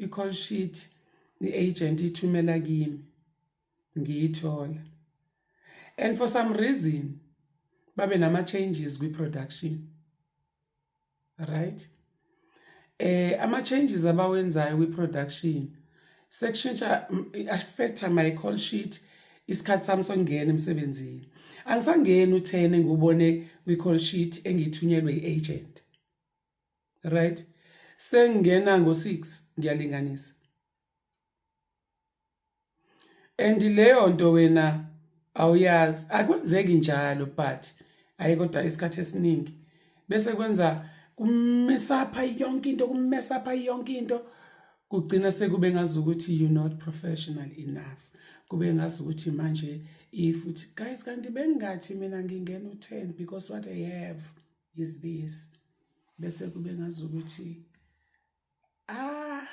I-call sheet i-agent ithumela kimi, ngiyithola, and for some reason babe nama-changes kwi-production, right? Ama-changes abawenzayo kwi-production sekushintsha, affecta my call sheet, isikhathi sami sokungena emsebenzini. Angisangeni u-10 engiwubone kwi-call sheet engiyithunyelwe i-agent, right? Sengingena ngo-6, ngiyalinganisa, and leyo nto wena awuyazi. Akwenzeki njalo, but ayi, kodwa isikhathi esiningi bese kwenza kumesapha yonke into, kumesapha yonke into, kugcina sekube ngazukuthi you not professional enough, kube ngazukuthi manje if uthi, "Guys, kanti bengingathi mina ngingena u-10 because what I have is this," bese kube ngazukuthi, ah.